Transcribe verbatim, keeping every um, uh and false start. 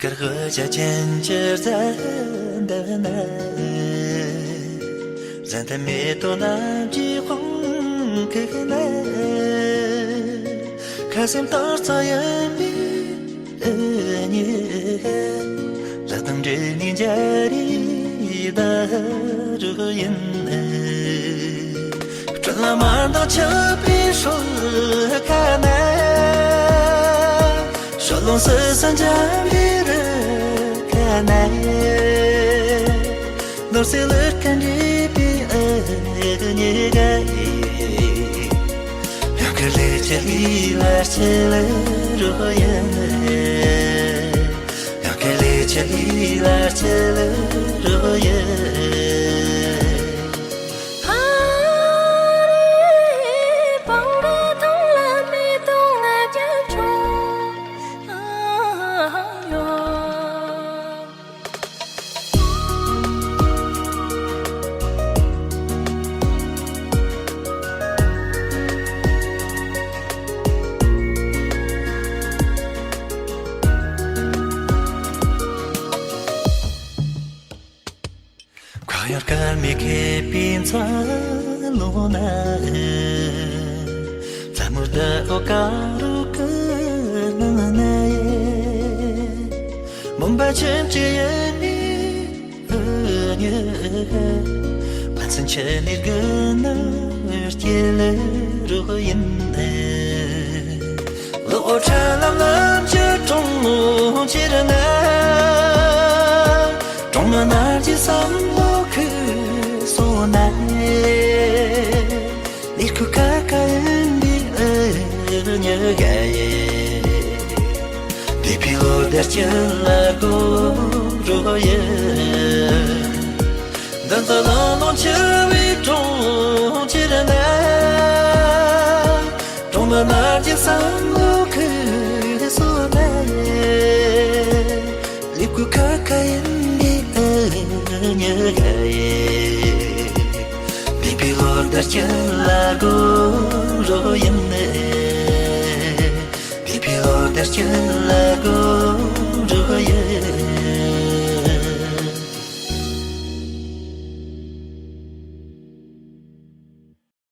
གར་དགུ་བྱ་ཆེན་གྱི་རྫ་འདབས་ན། གཟན་དུ་མེ་ཏོག་རྣམས་ཀྱིས་དཔང་བཀོད་ན། ཁ་ཟས་གཏོར་རྩེ་ཡིན་པའི་འུ་གཉིས། ལྷ་དང་འདྲེ་ནི་འཇའ་རིས་བདག་རུ་ཡིན། སྤྲིན་ལ་མ་འདང་ཆུ་བོའི་སྲོལ་ཁ་ན། ཞོ་ལོང་སི་སི་འཇམ་པའི་རི་ཁ་ན། ནོར་སྲིད་ལུས་ཀ་འདྲེས་པའི་འུ་གཉིས་ཀ། ཡང་ཁ་ལས་ཆེ་ལི་ལ་ཆེ་ལི་རོ་ཡིན། ཡང་ཁ་ལས་ཆེ་ལི་ལ་ཆེ་ལི་རོ་ཡིན། འཁོར་ཡང་སྐར་མའི་མཁས་པའི་འཚར་ལོངས་ན། ཙ་མུར་ད་འོ་ཀ་རུ་ཀི་ནང་ན། མུན་པ་ཆེན་གྱི་ཡུལ་ནས་འུ་གཉིས། ཕན་ཚུན་ཆད་ནས་དགུན་ནི་སྐྱེལ་རོགས་ཡིན། ལོ་ཁྲ་ལམ་ལམ་གྱི་གྲོང་ཁྱེར་ན། གྲོང་མི་ནར་གྱི་བསམ་བློ་ཁུག་སོང་ན། ལས་ཁུག་ཁ་ཁ་ཡིན་པའི་འུ་གཉིས་ཀ་ཡིན། བདེ་བའི་ལོ་ཟླར་སྐྱིད་ལ་དགོད་རོགས་ཡིན། འདི་ཚོ་ལོང་ལོང་འཆི་བའི་གྲོང་ཁྱེར་ན། གྲོང་མི་ནར་གྱི་བསམ་བློ་ཁུག་སོང་ན། ལས་ཁུག་ཁ་ཁ་ཡིན་པའི་འུ་གཉིས་ཀ་ཡིན། བདེ་བའི་ལོ་ཟླར་སྐྱིད་ལ་དགོད་རོགས་ཡིན། བདེ་བའི་ལོ་ཟླར་སྐྱིད་ལ་དགོད་